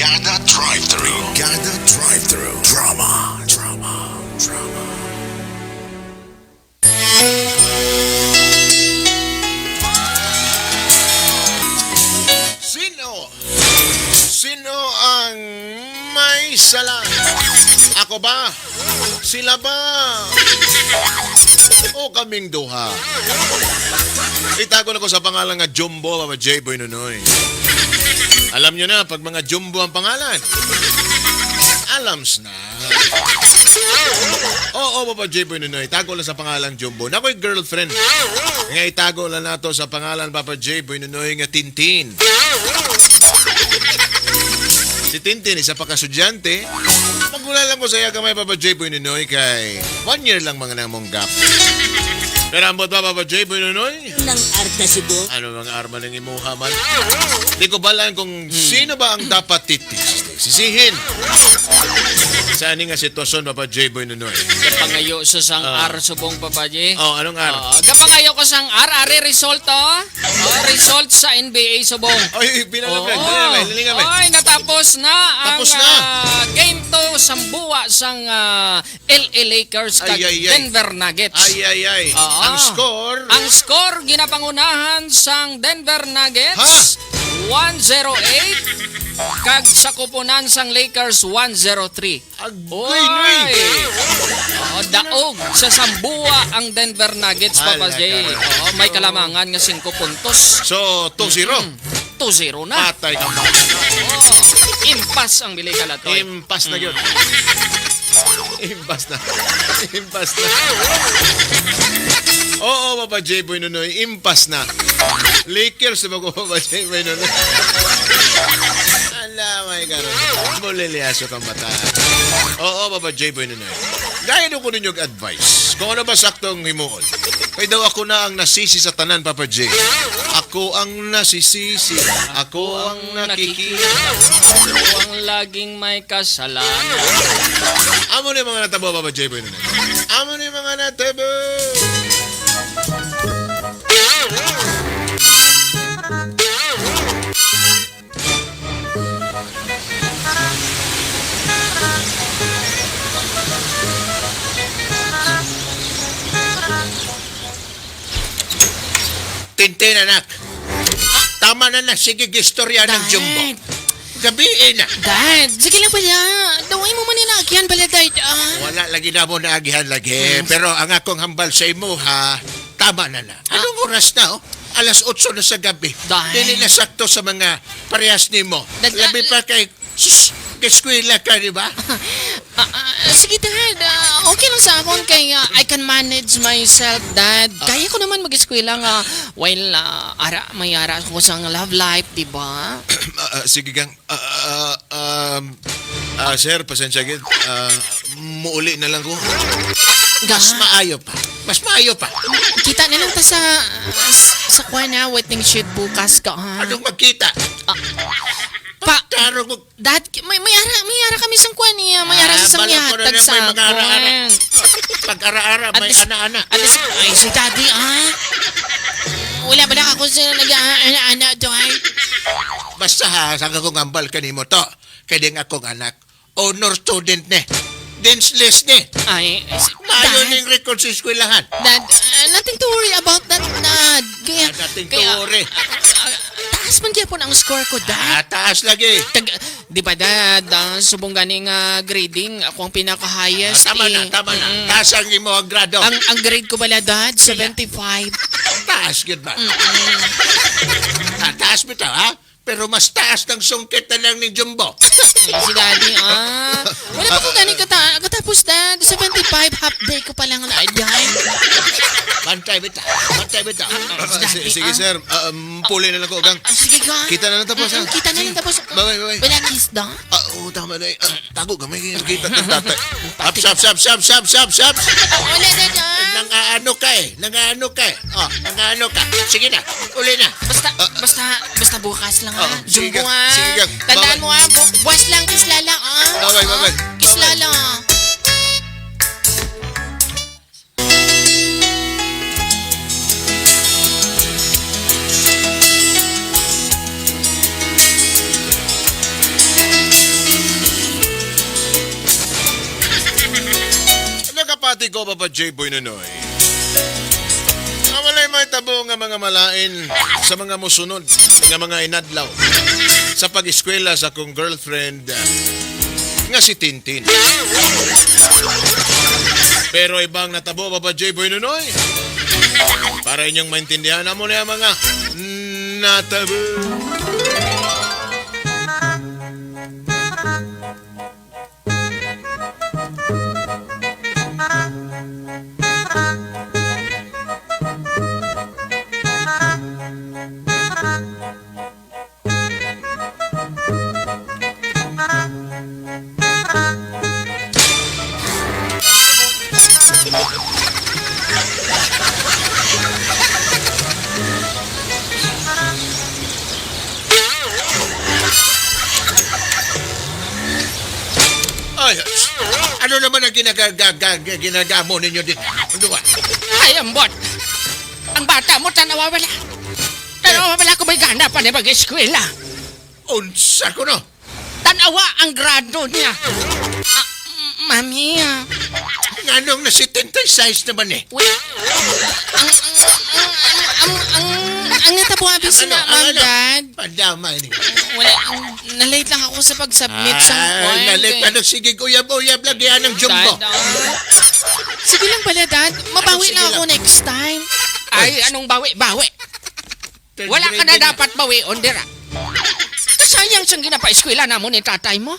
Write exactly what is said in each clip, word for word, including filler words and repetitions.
Kada drive-thru. Kada drive-thru. Drama. Drama. Drama. Sino? Sino ang may sala? Ako ba? Sila ba? O kaming duha? Itago na ko sa pangalan nga Jumbo, Papa J Boy Nonoy. Alam nyo na, pag mga Jumbo ang pangalan, alams na. Oo, Papa J Boy Nonoy, itago lang sa pangalang Jumbo. Na ko'y girlfriend. Nga itago lang nato sa pangalan, Papa J Boy Nonoy, nga Tintin. Si Tintin, isa pa ka estudyante. Magula lang ko sa iya gamay, Papa J Boy Nonoy, kay one year lang mga nang mong gap. Pero ambot ba, Papa J Boy Nonoy? Nang arta si Bo. Ano mga arma ng imuha man? Di ko balan kung sino ba ang dapat titis. Sisihin. Sa ani nga sitwasyon, Papa J Boy Nonoy. Gapangayo sa sang Ah. R subong, Papa J. Oh, anong R? Oh, gapangayo ko sang R, ari result, oh. Oh, result sa N B A subong. Oy, pinalapit, Oo. pinalapit, lingamin. Oy, natapos na ang Tapos na. ah, game two, sambuwa sang ah, L A Lakers kag Ay, ay, ay. Denver Nuggets. Ay, ay, ay. Oo. Ang score? Ang score, ginapangunahan sang Denver Nuggets, Ha? one zero eight, kag sa kupunan sang Lakers, one zero three. Agoy, Oy! Noy! Oo, daog sa sambuwa ang Denver Nuggets, Papa Hala, J. karon. Oo, may kalamangan nga singko puntos. So, two zero? Mm. Two zero na. Patay ka ba? Oo. Impas ang Bilay Kalatoy. Impas na yun. Mm. Impas na. Impas na. Oo, Papa J Boy Nonoy, impas na. Lakers na ba ko, Papa J Boy Nonoy? Ala, may karon. Muliliaso kang mata. Oo, Papa J Boy Nonoy. Gaya ko ninyo advice kung ano ba saktong himuon. Kay daw ako na ang nasisi sa tanan, Papa J. Ako ang nasisisi. Ako ang nakikita. Ako ang laging may kasalanan. Amo ni mga natabo, Papa J Boy Nonoy. Amo ni mga natabo. Tintin, anak. Tama na na. Sige, istorya ng Dad. Jumbo. Gabi eh na. Dad, sige lang pala. Daw imo man ni naagihan pala, Dad, ah. Wala lagi na mo naagihan lagi. Hmm. Pero ang akong hambal sa imo, ha, tama na na. Ah. Anong oras na, oh? Alas otso na sa gabi. Dad. Dili na sakto sa mga parehas nimo. Dad, Labi ah, pa kay, sus, eskwela ka, di ba? Ah, ah, sige, Dad. Ah, okay lang sa akon kay, ah, I can manage myself, Dad. Ah. Kaya ko naman mag-eskwela nga, well, ah, ara, may ara ko sa love life, di ba? Ah, ah, sige, gang. Ah, ah, um, ah, sir, pasensya gid. Ah, muuli na lang ko. Ga? Mas maayo pa. Mas maayo pa. Kita na lang ta sa, sa, sa kwan, ha, waiting shed bukas ka, ha? Anong magkita? Ah, pa, Tarong mo. Dad, may, may ara, may ara kami sang kwan niya. May ara Ah, sa sang balo ko na niya, tag niya, may sa mga ara-ara. kwan. Pag ara-ara, At may least, ana-ana. at least, ay, si Daddy, ah. Wala ba na ako sa nag-aana-ana, Doy? Basta ha, sa akong ambal kanimo to, kay ding akong anak, honor student ni. Dean's list ni. Ay, si Maayo Dad. ning record sa eskwelahan. Dad, uh, nothing to worry about that, Dad. Kaya, Ah, nothing to kaya, worry. uh, uh, taas man gyapon ang score ko, Dad. Ah, taas lagi. Kag, di ba, Dad, ah, subong gani nga grading, ako ang pinaka-highest, Ah, tama na, eh. tama na. Mm. Taas ang imo ang grado. Ang, ang grade ko pala, Dad, Sila. seventy-five. Taas gyud ba? Mm-mm. Ah, taas bitaw, ha? Pero mas taas ng sungkit na lang ni Jumbo. Ay, si Daddy, ah. Wala pa ko gani kata-, katapos, Dad. Seventy-five, half day ko pa lang na, Dad. Bantay bitaw. Bantay bitaw. Ah, si Ah, si-, Daddy, sige, ah. sir. Ah, um, puli na lang ko, gang. Ah, sige, gang. Kita na lang tapos, Mm-mm, ha? kita na lang tapos. Bye-bye, bye-bye. Wala kiss, Dad? Ah, oo, tama na eh. Ah, tago ka, may kita ng tatay. Ups, ups, ups, ups, ups, ups, ups. Wala na, Dad. Nang aano ka eh. Nang aano ka eh. Oh, nang aano ka. Sige na. Uli na. Basta, Ah, basta, basta bukas lang, ha? Oo, sige Jumbo, ka. ha? Sige ka. Tandaan Bye-bye. mo, ha? Bu-, bukas lang, kislala, ha? Bye-bye, bye-bye. Ha? Kislala. Ati ko, Papa J Boy Nonoy, nga walay mahitabo nga mga malain sa mga musunod nga mga inadlaw sa pag-eskwela sa akong girlfriend, ah, nga si Tintin. Pero ibang natabo, Papa J Boy Nonoy. Para inyong maintindihan, amo na ang mga natabo. Ay, ano naman ang ginaga-, ga-, ga-, ginagamo ninyo dito? Ano ba? Ay, ambot. Ang bata mo, tanawa wala. Tanawa wala ko may gana pa ni mag-eskwela. Unsa ko, no? Tanawa ang grado niya. Ah, m-, mami, ah. Nganong na seventy-six naman, eh? Wait. Ang, ang, ang, ang, ang, ang, ang natabo abi Ang sina, ano, ang ma'am, ano? Dad. Pandamay ni. Wala, ang, na-late lang ako sa pag-submit sa Ah, kwan, na-late. eh. Ano, sige, uyab-uyab lang, yan ang jumbo. Dad, ah. Sige lang pala, Dad. Mabawi Ano, sige lang ako lang. next time. Ay, Ay. anong bawi? Bawi. Third Wala ka grade na na. dapat bawion dira. Sayang siyang ginapaeskwela namon ni tatay mo.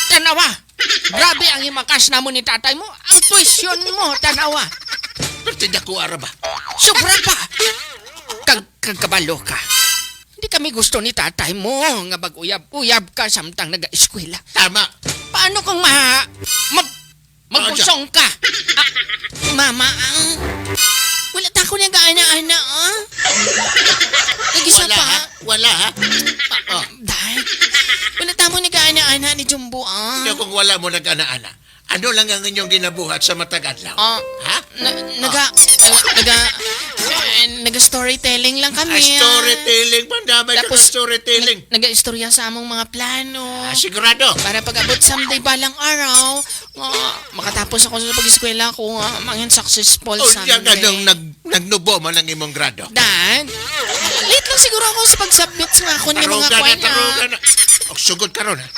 Tanawa, grabe ang himakas namon ni tatay mo. Ang tuition mo, tanawa. Perti dako ara ba? Sobra pa. Kag, kag kabalo ka. Hindi kami gusto ni tatay mo nga mag-uyab-uyab ka samtang nag-eskwela. Tama. Paano kung ma-, mag-, Magbusong ka. Ah, mama, ah. Wala ta ko nag-ana-ana, ah. Nag-isa Wala, pa. ha? Wala, ha? Oh. Dad, wala ta mo nag-ana-ana ni Jumbo, ah. Ano kung wala mo nag-ana-ana? Ano lang ang inyong ginabuhat sa matag adlaw? Ah, Ha? na-, naga-, naga-, eh, naga-storytelling lang kami, Ah, ah. storytelling. Pandamay ka Tapos, storytelling. nag-, naga-istorya sa among mga plano. Ah, sigurado. Para pag-abot someday balang araw, nga, makatapos ako sa pag-eskwela ko nga, mangin successful O, someday. yan ka nung nag-, nagnubo man ang imong grado. Dad, late lang siguro ako sa pag-submit sa akon nga mga Taruga na, kwan, ah. taruga na. O, sugod karon, ha?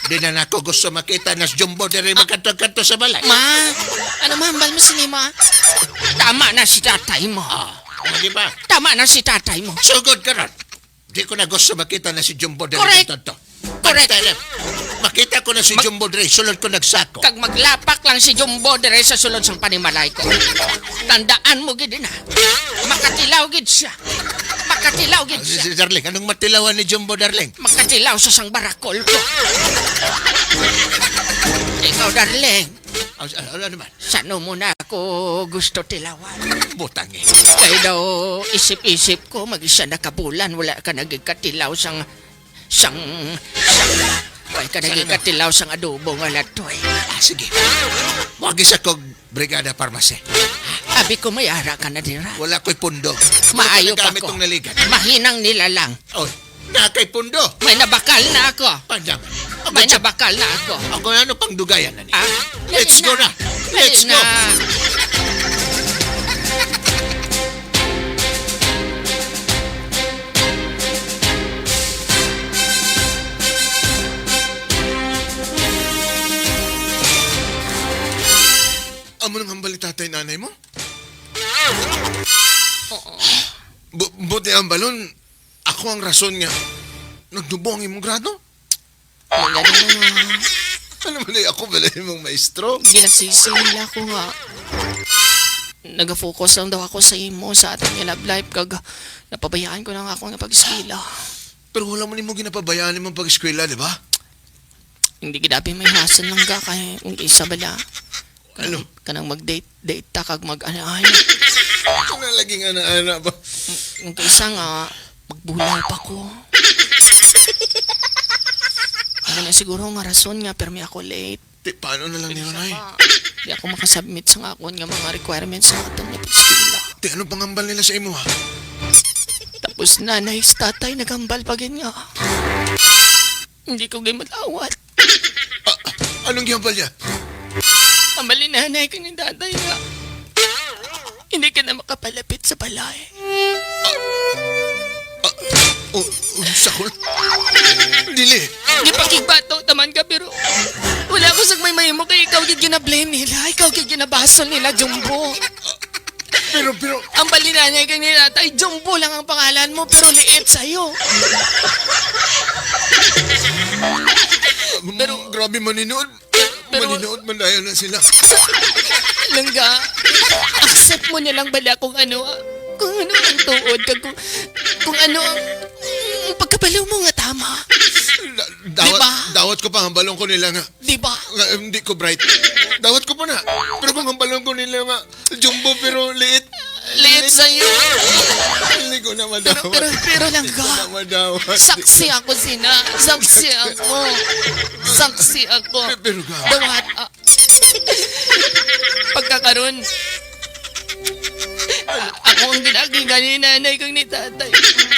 Di na nako gusto makita nas Jumbo diri magkadto-kadto sa balay. Ma, ano mahambal mo sini, ma? Tama na si tatay mo. Ah, ano di ba? Tama na si tatay mo. Sugod karon. Di ko na gusto makita na si Jumbo diri Correct. Dito, to. Correct. Pantay na. Makita ko na si Mag- Jumbo diri, sulod ko nagsako. Kag maglapak lang si Jumbo diri sa sulod sang panimalay ko. Tandaan mo gid na. Makatilaw gid siya. Makatilaw gid Ah, siya. si Darling, anong matilawan ni Jumbo, Darling? Makatilaw sa sang barakol ko. Ikaw, Darling. Ah, ah, ano naman? Sano mo na ako gusto tilawan? Butangi. Kay daw isip-isip ko, mag-isa na ka bulan, wala ka nagikatilaw sang, sang, sang, wala ka Sano na? nagikatilaw sang adobo nga latoy. Ah, sige. Wagis ako, Brigada Parmase. Abi ko may ara ka na dira. Wala ko'y pundo. Maayo Wala pa nagamit ko. tong naligan. Mahinang nila lang. Oh, na kay pundo. May nabakal na ako. Pandam. May Ako, nabakal na ako. Ako, ano pang dugayan na niya? Ah, Let's dali go na. na. Dali Let's go. na. Amo nang hambal ni tatay nanay mo? Oo. Bu-, buti ang balon, ako ang rason nga nagdubo ang imong grado? Ang ano mo nga? Ano man, eh, ako bala imong maestro? Ginasisi nila ako nga nagafocus lang daw ako sa imo, sa aton nga love life, kag napabayaan ko lang ako nga pag-eskwela. Pero wala man imo ginapabayaan imong pag-eskwela, di ba? Hindi gid abi may hason lang ka kay kung isa bala. Ano? Kanang mag-date, date ta kag mag-ana-ana. Ito na laging ana-ana ba? Ang kaisa nga, magbulaw pa ko. Ano na siguro nga rason nga permi ako late. Ti, paano na lang Pero niyo, isa Nay? pa, di ako makasubmit sa akon nga mga requirements sa aton nga pag-eskwela. Ti, anong pangambal nila sa imo, ha? Tapos nanay sa tatay nagambal pa gid nga. Hindi ko gid madawat. Ah, anong gihambal niya? Ang bali, nanay, kag ni tatay nga hindi ka na makapalapit sa balay. Ah, oh, unsa ko? Dili. Gipakigbato taman ka, pero wala ko sang may mahimo kay ikaw gid ginablame nila, ikaw gid ginabasol nila, Jumbo. Pero, pero, Ang bali, nanay, kag ni tatay, Jumbo lang ang pangalan mo, pero liit sa'yo. Pero, grabe, maninuod. Pero, maninuod man dayon na sila. Langga, accept mo na lang bala kung ano, kung ano ang tuod, kag kung, kung ano ang, ang pagkabalo mo nga tama. Da-, dawat, Di ba? Dawat ko pa, hambalon ko nila nga, Di ba? Nga, hindi ko bright. Dawat ko pa na. Pero kung hambalon ko nila nga, Jumbo, pero liit. Liit sa'yo. Hindi ko na madawat. Pero, pero, pero lang Hindi ko ka. na madawat. Saksi ako, Sina. Saksi ako. Saksi ako. Pe-, pero ka. Dawat, ah. Pagkakaron, a-, ako ang ginagi ni nanay kag ni tatay.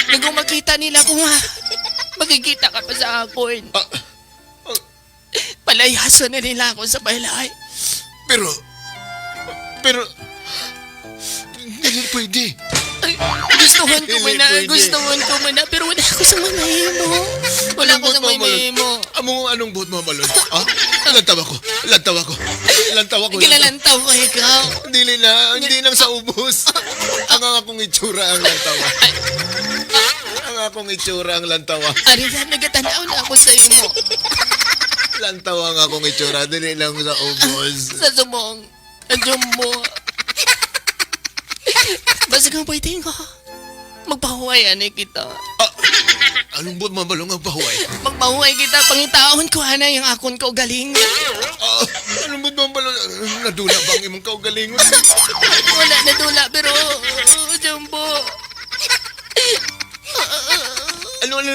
Nga kung makita nila ko nga, makikita ka pa sa akon. Ah, ah, Palayason na nila ako sa balay. Pero, pero, dili pwede. Ay, gustuhan ko Dili man na, pwede. gustuhan ko man na, pero wala ko sa may mahimo. Wala Anong ko buot sa may mo, Balon? mahimo. Amo, anong buot mo, Balon? Ha? Lantaw ako. Lantaw ako. Lantaw ako. Lantaw. Ginalantaw ko ikaw. Dili na, hindi nang sa ubos. Ang, ang akong itsura ang lantawa. Ang akong itsura ang lantawa. Ari na, nagatanaw na ako sa imo. Lantaw ang akong itsura, dili lang sa ubos. Sa subong. Sa jumbo. Basta kung pwede nga, magpahuway ani kita. Ah, anong buot mo, Balon, nga pahuway? Magpahuway kita, pangitaon ko anay ang akon kaugalingon. Ah, anong buot mo, Balon? Nadula ba ang imong kaugalingon? Wala nadula, pero, uh, jumbo. Ano, ano?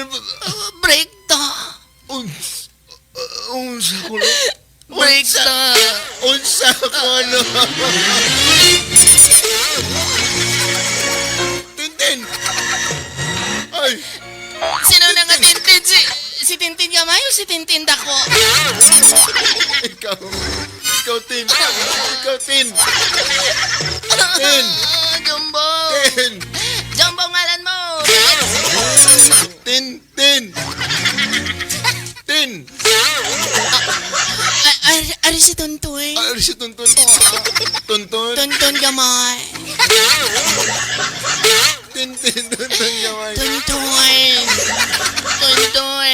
Break ta. Uns-, uh, unsa ko na? Break Unsa? ta. Unsa ko na? Tintin! Ay! Sino na nga Tintin? Si, si Tintin Gamay o si Tintin Dako? Ikaw. Ikaw, Tin. Ikaw, Tin. Tin. Ah, Jumbo. Tin. Jumbo ngalan mo. Tin. Tin! Tin! Ah, ah, ari, ari si Tontoy. Ah, ari si Tonton. Oo. Tonton? Tonton Gamay. Tin, Tin, Tonton Gamay. Tontoy. Tontoy.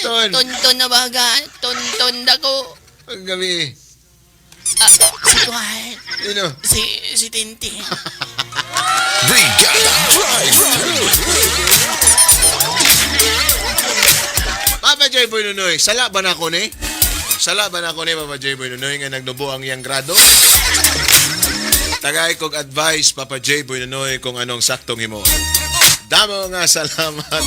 Ton. Tonton na baga. Tonton dako. Ang gabi. Ah, si Kuan. Sino? Si, si Tintin. Brigada Drive Thru. Papa J Boy Nonoy, sala ba na ako ni? Sala ba na ako ni, Papa J Boy Nonoy, nga nagnubo ang iyang grado? Tagay kog advice, Papa J Boy Nonoy, kung anong saktong himo. Damo nga salamat.